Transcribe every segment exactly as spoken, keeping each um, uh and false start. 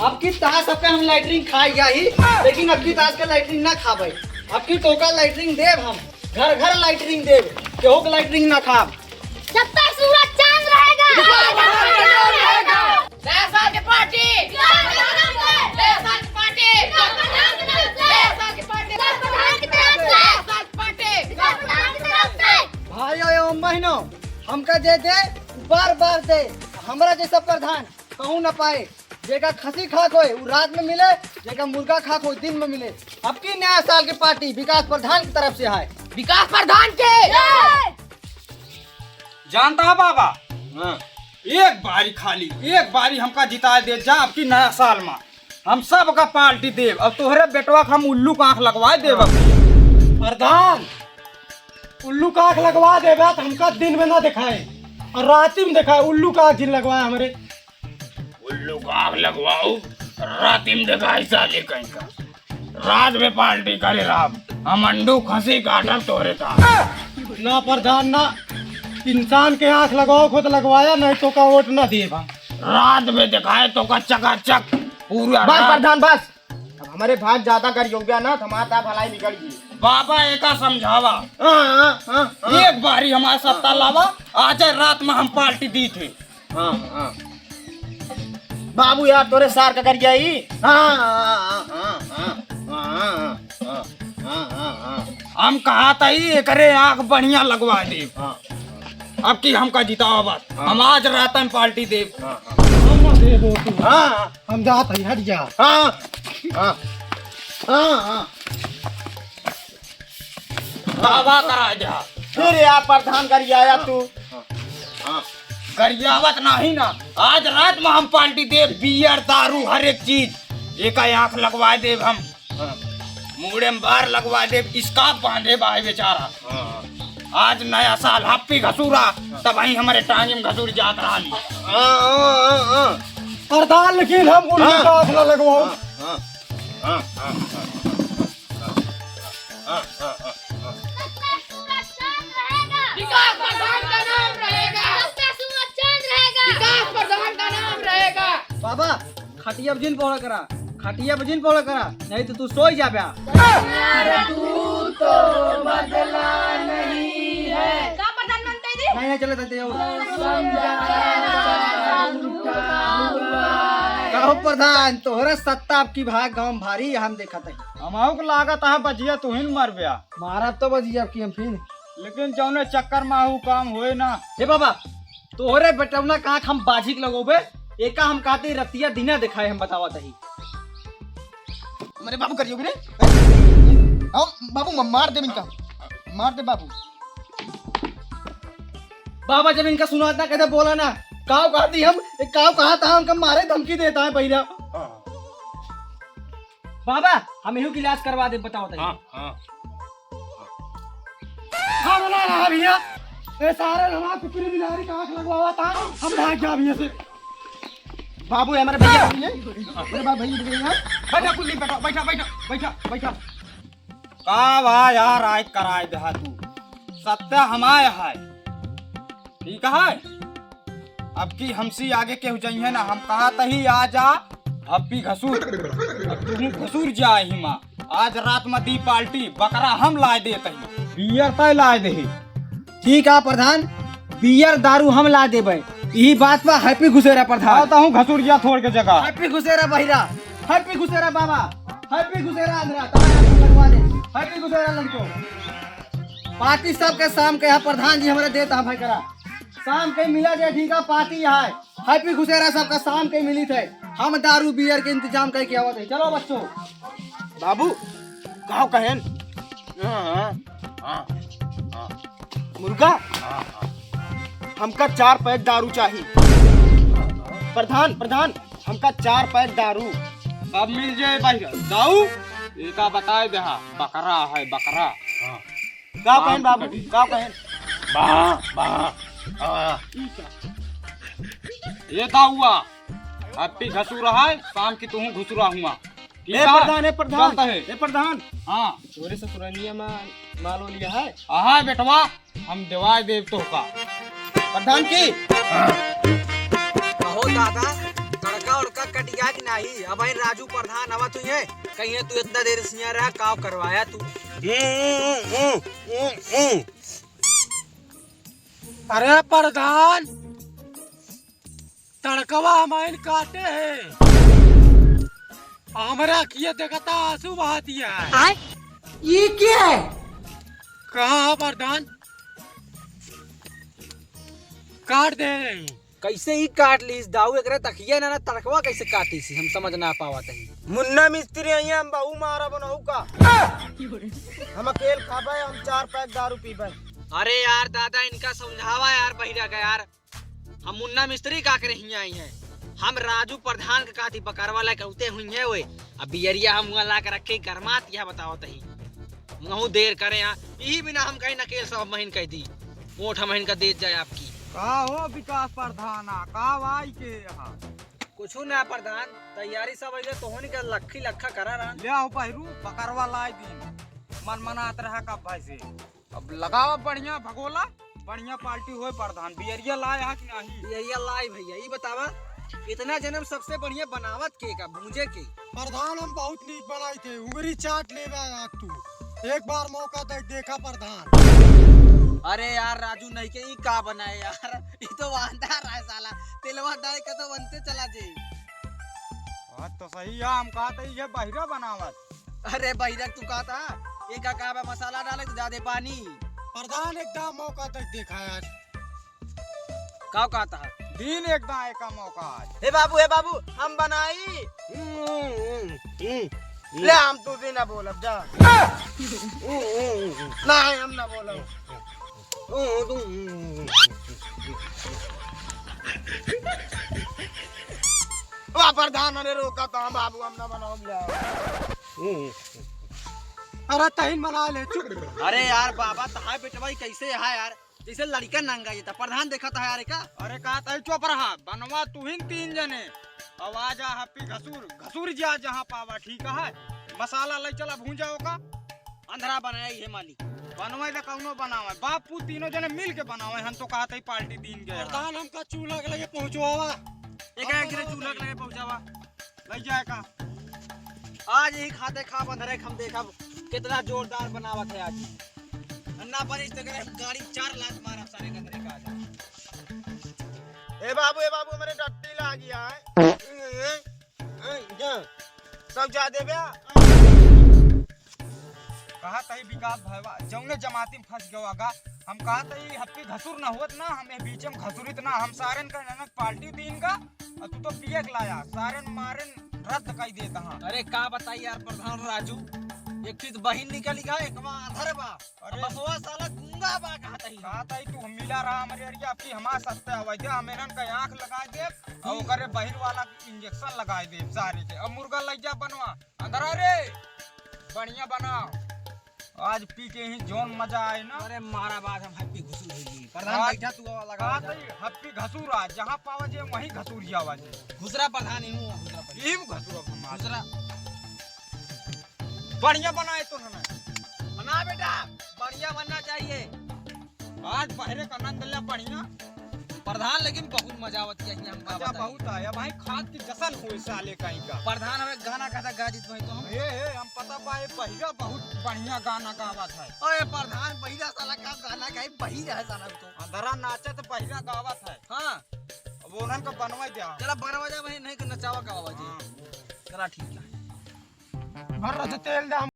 अब की तास सबके हम लैट्रिन खाई जाही, लेकिन अब की तास के लैट्रिन ना खाबे। अब की तोका लैट्रिन देब हम, घर घर लैट्रिन देब, केहू के लैट्रिन ना खाब। जब तक सूरज चांद रहेगा। नया साल के पार्टी। नया साल के पार्टी। नया साल के पार्टी। नया साल के पार्टी। भाइयों एवं बहनों, हमका जे दे, बार बार दे। हमरा जैसा प्रधान कहूँ न पाए। जेका खसी खाक होए, उ रात में मिले, जेका मुर्गा खाक होए, दिन में मिले। अब की नया साल के पार्टी विकास प्रधान की तरफ से है। विकास प्रधान के। जानता है बाबा, हाँ। एक बारी खाली, एक बारी हमका जिताए दे जा, अब की नया साल में हम सबका पार्टी देब। अब तोहरे बेटवा के हम उल्लू का आँख लगवाए देब। अब प्रधान, उल्लू का आँख लगवा देबा त हमका दिन में ना दिखाए और राती में दिखाए। उल्लू का आँख जिन लगवाए हमरे। उल्लू का आँख लगवाऊ, राती में दिखाए साले कहीं का। रात में पार्टी करे राम, हम अंडू खसी काटब तोरे का। ना प्रधान ना, इंसान के आँख लगाओ खुद लगवाया, नहीं तोका वोट ना देबा। रात में दिखाए तोका चकाचक पूरा बस रात। प्रधान बस, अब हमरे भाग ज्यादा करियो गया ना, तो हमार ता भलाई बिगड़ गई। बाबा एका समझावा। हाँ, हाँ, हाँ, हाँ। एक बारी हमार सत्ता लावा, आज रात में हम पार्टी दी थे। हाँ, हाँ। बाबू यार, तोरे सार का कर गया ई। हाँ, हाँ, हाँ। हम कहा था ई, एकरे आँख बढ़िया लगवा दे। हाँ। अब की हमका जितावा बस। हाँ। हम आज रात में पार्टी देब। हाँ, हाँ। हम ना देबो तू। हाँ। हम जात हई, हट जा। हाँ, हाँ, हाँ, हाँ। दावा करा जा। फिर यार प्रधान गरियाया तू। हाँ। गरियावत नाही ना, आज रात में हम पार्टी देब, बियर, दारू, हर एक चीज। एका आँख लगवा देब हम। हाँ। मूड़े में बार लगवा देब, इसका बांधे बाय बेचारा। हाँ। आज नया साल, हप्पी घसूरा, तब वहीं हमरे टांगे में घसूर जात रहली। हाँ, हाँ, हाँ, हाँ। प्रधान, लेकिन हम उल्लू हाँ। का आँख ना लगवाओ। हाँ, हाँ, हाँ, हाँ, हाँ। हाँ, हाँ, हाँ, हाँ। सबका सूरज चांद रहेगा। विकास प्रधान का नाम रहेगा। सबका सूरज चांद रहेगा। विकास प्रधान का नाम रहेगा। बाबा, खटिया पर जिन पहुड़ा करा, खटिया पर जिन पहुड़ा करा, नहीं तो तू सोई जाबे। यार, तू तो बदला नहीं है। का प्रधानमंत्री जी? नहीं, नहीं, चले, चलते जाओ। कहो प्रधान, तोहरा सत्ता अब की भाग गाँव में भारी, हम देखत है। हमहू के लागत है बजिया तुहिन मरब्या। मारब तो बजिया अब की हम फिर। लेकिन जौने चक्कर में हऊ काम होए ना। हे बाबा, तोहरे बेटौना का आँख हम बाझिक लगौबे, एका हम कहते रतिया दिना देखाए, हम बतावत ही। मेरे बाबू करियो रे। आओ बाबू, म-, मार दे इनका, मार दे बाबू। बाबा जब इनका सुनात ना, कहते बोला ना, काव कहती हम, एक काव कहा था, हमका मारे धमकी देता है पहिला। हाँ। बाबा, हम एहू के इलाज करवा दे, बताओ तनी। हाँ, हाँ। हम ना रहा भैया, ए सारे हमार कुकुरी बिलारी का आँख लगवावा था, हम भाग जा भैया से। बाबू, ये हमारे भैया, भैया, मेरे बाप भैया, भैया। बैठा कुल्ली, बैठा, बैठा, बैठा, बैठा, बैठा। का बा यार, आय कराय देहा तू, सत्ता हमाय है, ठीक है? अब की हमसे आगे केहू जइहे ना, हम कहा तही आ जा, हप्पी घसूर, अब तू घसूर जा ही माँ। आज रात में दी पार्टी, बकरा हम लाय देत ही, बियर तय लाय देही। ठीक है प्रधान, बियर दारू हम लाय देबे, यही बात पर हैप्पी घुसेरा प्रधान। आता हूँ घसूर जा थोड़ के जगह। हैप्पी घुसेरा बहिरा, हैप्पी घुसेरा बाबा, हैप्पी घुसेरा अंधरा, तारा लगवा दे, हैप्पी घुसेरा लड़को। पार्टी सबके शाम के यहाँ प्रधान जी हमारे देता है भाई करा। शाम के मिला जे, ठीक है, पार्टी है। हैप्पी घुसेरा सबका शाम के मिली थे। हम दारू बियर के इंतजाम करके आवत है। चलो बच्चों। बाबू, काव कहेन? हाँ, हाँ, हाँ, हाँ। मुर्गा? हाँ, हाँ। हमका चार पैक दारू चाही। प्रधान, प्रधान, हमका चार पैक दारू। सब मिल जाए भाई। दाऊ, एका बताए देहा, बकरा है, बकरा। हाँ। का कहेन बाबू? का कहेन? बा, बा, आ। ये दाऊआ, अब पी घसुरा है, शाम की तुहूँ घुसुरा हुआ। ठीक ए है? प्रधान, ए प्रधान, चलता है। ए प्रधान। हाँ। तोरे ससुरनिया मा-, मालो लिया है? हाँ बेटवा, हम देवाय देव तोहका। प्रधान की। हाँ। कहो दादा, तड़का तोर का कटिया कि नाही? अबहिं राजू प्रधान आवत हुइहैं, कहिहैं तू इतना देर से हियाँ रहा, काव करवाया तू? अरे प्रधान, तड़कवा हमहिन काटे हैं, हमरा किए देखता आँसू बहा दिया है। आय? ये क्या है? कहाँ है प्रधान? काट दे रही। कैसे ही काट लीस दाऊ, एकरे तखिया ना, ना तड़कवा कैसे काटी सी, हम समझ ना पावत हई। मुन्ना मिस्त्री अइहैं, हम बहू मारा बनहू का। हम अकेल खाबे, हम चार पैक दारू पीबे। अरे यार दादा, इनका समझावा यार, बहिरा का यार। हम मुन्ना मिस्त्री का करे हियाँ आई हैं? हम राजू प्रधान के काती पकड़वा ला कहते हुई हैं ओए। अब बियरिया हम हुआँ ला के रखे, गरमात यह बतावत ही। महू देर करे यहाँ, यही बिना हम कहीं नकेल सब महीन कह दी। वोट हम इनका देत जाए आपकी। का हो विकास प्रधाना, का वाई के यहाँ? कुछु ना प्रधान, तैयारी सब अइले, तोहनी के लखी लखा करा रहन। ले आओ बहरू, पकड़वा लाई दिन। मन मनात रहा कब भाई से। अब लगावा बढ़िया भगोला, बढ़िया पार्टी होए प्रधान। बियरिया लाए हा कि नहीं? बियरिया लाई भैया, ई बतावा, इतना जन्म सबसे बढ़िया बनावत के का, भूंजे के? प्रधान हम बहुत नीक बनाई थे, उंगरी चाट लेबे आज तू। एक बार मौका दे, देखा प्रधान। अरे यार राजू, नहीं के ई का बनाए यार, ई तो वांदा रहा साला, तेलवा डाल के तो बनते चला जे। बात तो सही है, हम कहा था ये बहिरा बनावत। अरे बहिरा तू कहा था, ये का कहा बा, मसाला डाले तो ज्यादा पानी। प्रधान एक दाम मौका तक देखा यार। का कहा था? दिन एक दाम एक मौका आज। हे बाबू, हे बाबू, हम बनाई। ले हम तू भी ना बोलब जा। नहीं हम ना बोलब। वाह प्रधान, अरे रोका तो हम बाबू हम ना बनाओ जा। अरे तहिन बना ले, चुप। अरे यार बाबा, तहाय बेटवा ई कैसे है यार, जैसे लड़का नंगा ये था। प्रधान देखा था यार का। अरे का तही चुप रहा, बनवा तुहिन तीन जने। अब आ जा हप्पी घसूर, घसूर जा जहाँ पावा, ठीक है। मसाला ले चला भूंजा ओका। अंधरा बनाया ही है मालिक। बनवाए तो कौनो बनावे, बाप पूत तीनों जने मिल के बनावे। हम तो कहा था पार्टी तीन के यहाँ। प्रधान हमका चूल्हा के लगे पहुँचवावा। एक एक जने चूल्हा के लगे पहुँचावा। लग जाए का? आज ही खाते खा बंद रहे, हम देखब कितना जोरदार बनावत है आज। अन्ना बनिस तो करे गाड़ी चार लात मारब सारे का अंदरे का आज। ए बाबू, ए बाबू, हमरे टट्टी लाग गया है। ए, ए, ए, जा। सब जा देबे। कहा तही विकास भाईवा, जौने जमाती में फंस गवा गा। हम कहा तही हप्पी घसुर ना होत ना, हम ए बीचे में घसुरित ना, हम सारेन का ननक पार्टी दीन का, और तू तो पिए के लाया, सारेन मारेन रद्द कई देता हाँ। अरे का बताई यार प्रधान राजू, एक चीज बहिन निकली गा, एक बा आधर बा, अरे। बसवा साला गूंगा बा कहा तही। कहा तही तू मिला रहा हमरे अरिया, अबकी हमार सत्ता आवा दे, हम इनन का आँख लगा दे, और ओकरे बहिर वाला इंजेक्शन लगा दे सारे के। अब मुर्गा लग जा बनवा, अंदर आ रे, बढ़िया बना। आज पी के ही जौन मजा आए ना। अरे मारा बात हम हप्पी घुसू होई। प्रधान आज बैठा तू आवा लगा। आज ही हप्पी घसूर आज, जहाँ पावा जे वहीं घसूर जावा जे। घुसरा प्रधान ही हूँ, घुसरा प्रधान। यही घसूर अब हम आज। घुसरा। बढ़िया बनाए तो ना। बना बेटा, बढ़िया बनना चाहिए। आज बहरे का आनंद ले बढ़िया। प्रधान, लेकिन बहुत मजा आवत है, हम का मजा बताई। बहुत आया भाई, खाद की जसन होए साले कहीं का। प्रधान, हमें गाना कहता गा जीत भाई तो हम। हे, हे, हम पता बा, ये बहिरा बहुत बढ़िया गाना गावत है। अरे प्रधान, बहिरा साला का गाना गाई, बहिरा है साला तो। अंधरा नाचत बहिरा गावत है। हाँ। अब उन्हन का बनवा द्या। चला बनवा जा भाई, नहीं तो नचावा का आवाज है। हाँ। चला ठीक है। भर रस तेल दे।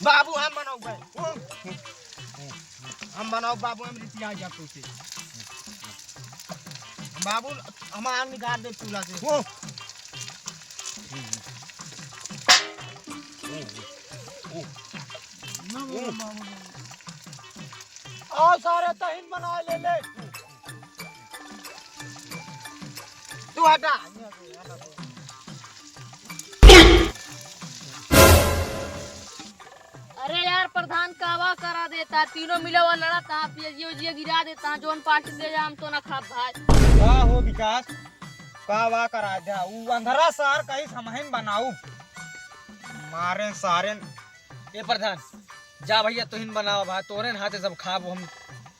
बाबू हम बनाउबे। हम बनाउब बाबू, हम रिसिया जा तोसे। बाबू, हम आग निकाल दे चूल्हा से। आओ सारे तहिन बना ले ले। तू हटा। अरे यार प्रधान, का वा करा देता, तीनों मिले हुआ लड़ा था, पियजियो जियो गिरा देता, जोन पार्टी दे जा, हम तो ना खाब भाई। का हो विकास, का वा करा द्या, उ अंधरा सार कहीं हमहिन बनाऊ, मारे सारे। ए प्रधान, जा भइया, तोहिन बनावा भाई, तोरे हाथे सब खाब हम।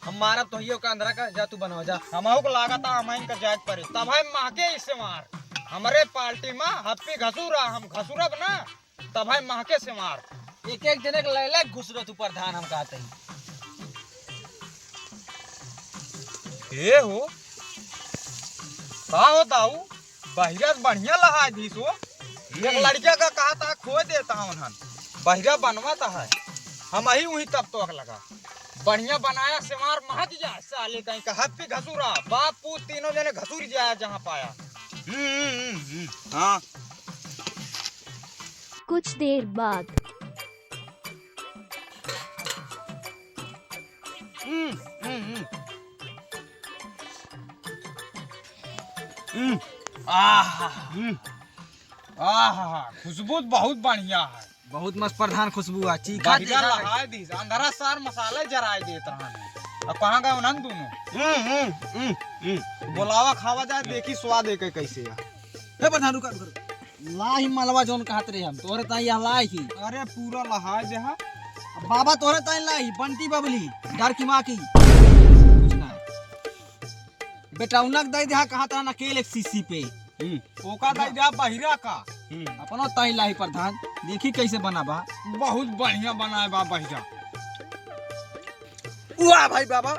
हम मारब तोहियो का अंधरा का, जा तू बनावा जा। हमहू को लागत है हमहिन का जाए के परे, तब है महके इससे मार। हमरे पार्टी में हप्पी घसूरा, हम घसूरब ना, तब है महके से मार। एक एक जने के ले ले घुसरो तू प्रधान, हम कहते ही। ए हो, का हो दाऊ, बहिरा बढ़िया लहाय दीस हो। एक हम्म। लड़किया का कहा था खोए देता हूँ उन्हन। बहिरा बनवा था है। हम ही वहीं तब तो लगा। बढ़िया बनाया सेवार महक जा साले कहीं का। हप्पी घसूरा, बाप पूत तीनों जने घसूर जाया जहाँ पाया। हम्म, हम्म, हम्म, हम्म। हाँ। कुछ देर बाद। हम्म, हम्म, हम्म। हम्म। आहा। हम्म। आहा, खुशबू तो बहुत बढ़िया है। बहुत मस्त प्रधान खुशबू है। चीखा बढ़िया चीखा है। लहाय दीस, अंधरा सार मसाला जराय देत रहन है। अब कहाँ गए उन्हन दोनों? हम्म, हम्म, हम्म, हम्म। बोलावा खावा जाए, देखी स्वाद एक कैसे है। ए प्रधान, रुका, रुका, रुका। लाही मलवा जौन कहत रहे हम, तोहरे ताई यह लाही। अरे पूरा लहाय देहा। अब बाबा तोहरे ताई लाही, बंटी बबली, डर की माँ की। कुछ ना। बेटा उनक दे देहा, कहा था ना केल एक सीसी पे। हम्म। ओका दे देहा बहिरा का। हम्म। अपनो ताई लाही प्रधान, देखी कैसे बना बा। बहुत बढ़िया बनाए बा बहिरा। वाह भाई बाबा,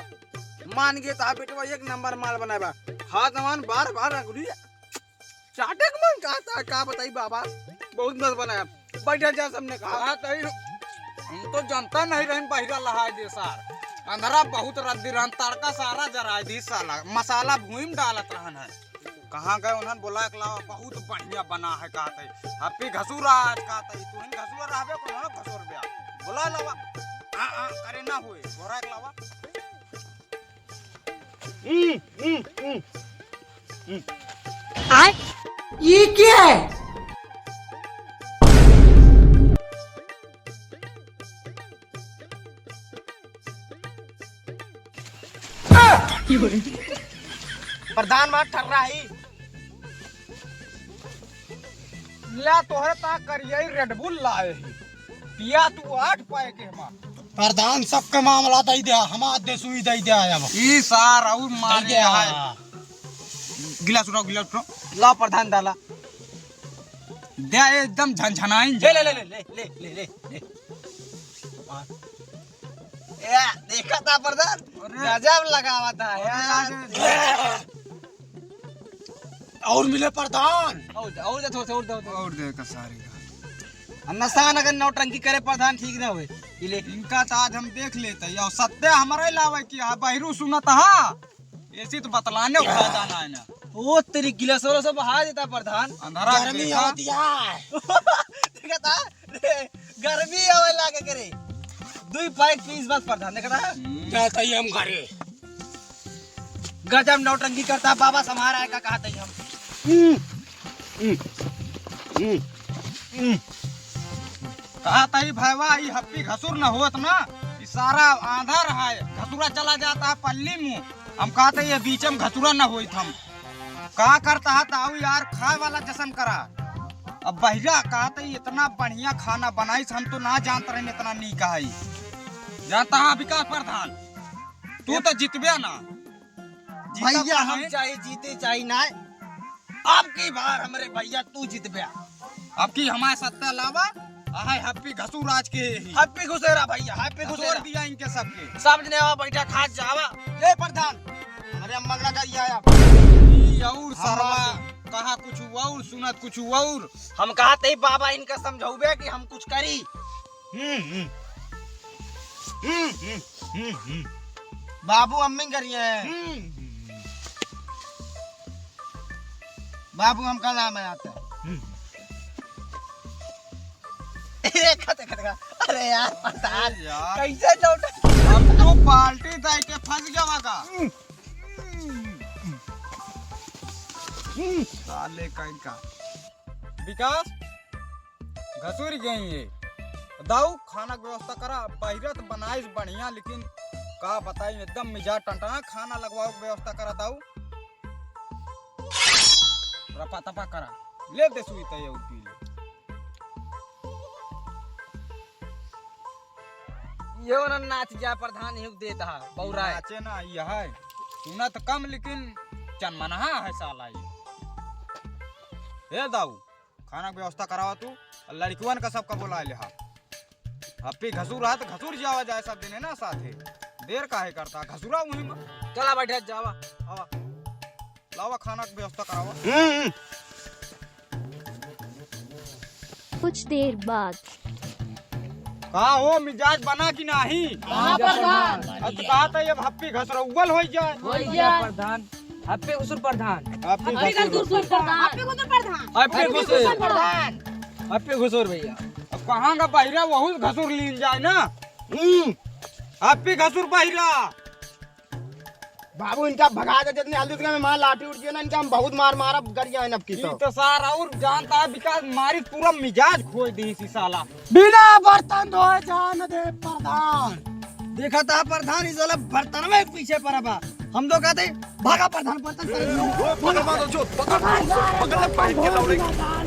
मान गए ता बेटवा एक नंबर माल बनाए बा। हाथ जवान बार बार रगड़ी। चाटे के मन कहता है, का बताई बाबा, बहुत मस्त बनाया। बैठा जा सबने कहा। हाँ, तई हम तो जनता नहीं रहन बहिरा लहाय दे सार। अंधरा बहुत रद्दी रहन, तड़का सारा जराय दी साला, मसाला भूमि डालत रहन है। कहाँ गए उन्हन बोला के लावा, बहुत बढ़िया बना है कहते। हप्पी घसूरा आज कहते, तू ही घसूरा रहबे को ना घसूर बे। बोला लावा। हाँ, हाँ, करे ना हुए, बोरा के लावा। हम्म, हम्म, हम्म, हम्म। आय? ये क्या है? प्रधान मार ठर्रा ही। ला तोहरे ता करियई Red Bull लाए ही। पिया तू आठ पाए के हमा। प्रधान सबके मामला दई द्या, हमार दे सुई दई द्या अब। ई सार और मार दई द्या। गिलास उठाओ, गिलास उठाओ। ला प्रधान डाला। द्या एकदम झनझनाइन ले, ले, ले, जा। ले, ले, ले, ले, ले। ए, देखा था प्रधान? अरे। गजब लगावा था अरे यार। यार। और मिले प्रधान। और दे, और दे, थोड़ा सा और दे, और दे। और दे का सारे का। आ नशा न कर, नौटंकी करे प्रधान, ठीक ना होए। ई ले। इनका तो आज हम देख लेते हैं। और सत्य हमारा ही लावे की है, बहिरू सुनत हा। ऐसी तो बतलाने फायदा ना है ना। ओ तेरी गिलास वाला सब बहा देता प्रधान। अंधारा गर्मी देखा। होती है। देखा था? रे, गर्मी आवे लागे करे। दुई पैक पीस बस प्रधान, देखा था? हम्म। जाता ही हम घरे। गजब नौटंकी करता, बाबा समार आए का कहत ही हम। हम्म, हम्म, हम्म, हम्म। कहत ही भैवा, ई हप्पी घसुर न होत ना, ई सारा आंधा रहा है, घसुरा चला जाता है पल्ली मुँह। हम कहत ही ये बीच में घसुरा न होइत हम। का करता है ताऊ यार, खाए वाला जसन करा। अब बहिरा कहत ही इतना बढ़िया खाना बनाइस, हम तो ना जानत रहन इतना नीक है। जानता है विकास प्रधान, तू तो जितबे ना। जीता भैया, तो हम है। चाहे जीते चाहे ना, अब की बार हमरे भैया तू जितबे। अब की हमारे सत्ता लावा, आहे हप्पी घसूर आज के ही। हप्पी घुसेरा भैया, हप्पी घसूर घुसेरा। दिया इनके सबके। सब जने आवा, बैठा, खा जावा। ए प्रधान, हमरे अम्मा का करिया आया। ई और सरवा, हमारे कहा कुछ और, सुनत कुछ और। हम कहत ही बाबा इनका समझौबे कि हम कुछ करी। हम्म, हम्म। हम्म, हम्म, हम्म, हम्म। बाबू अम्मी करिए। हम्म, हम्म, हम्म। बाबू हमका नाम है आता है। हम्म। ए, खत, खत, खत। अरे यार, प्रधान, अरे यार। कैसे लौटा? अब तो पार्टी दे के फंस गवा का। हम्म। साले कहीं का। विकास, घसुर गई है। दाऊ, खाना के व्यवस्था करा। बहिरा तो बनाइस बढ़िया, लेकिन का बताई, एकदम मिजाज टंटना। खाना लगवाओ के व्यवस्था करा दाऊ। रपा तपा करा। ले दे सुई तय और पी ले। यो ना नाच जा प्रधान, ही देत हा, बौरा है। नाचे ना, यह है। सुनत कम, लेकिन चनमनहा है साला ये। हे दाऊ, खाना के व्यवस्था करावा तू, और लड़किवन का सबका बोला ले हा। हप्पी घसुर रहा तो घसुर जावा जाए सब जने ना साथे। देर काहे करता, घसुरा वहीं में। चला बैठे जावा, आवा। लावा खाना के व्यवस्था करावा। हम्म। कुछ देर बाद। का हो, मिजाज बना कि नाही? हाँ, प्रधान। अब कहा था ये हप्पी घसरौवल हो जाए। हो गया प्रधान। हप्पी घसुर प्रधान। हप्पी हप्पी घसुर। घसुर प्रधान। हप्पी घसुर प्रधान। हप्पी हप्पी घसुर। घसुर प्रधान। हप्पी घसुर भैया। अब कहाँ का बहिरा वहू घसुर लीन जाए ना। हम्म। हप्पी घसुर बहिरा। बाबू, इनका भगा दे, जितनी हल्दी उतनी में मार लाठी उठ गई ना, इनका हम बहुत मार मारब, गरिया है नबकी ई तो। तो सार और जानता है विकास, मारी पूरा मिजाज खोई दी इसी साला। बिना बर्तन धोए जान दे प्रधान। देखा था प्रधान, इस साला बर्तन में पीछे पड़ा बा। हम तो कहते, भागा प्रधान, बर्तन सारे पकड़ मारो जो, पकड़, पकड़ ले पहन के लौड़े।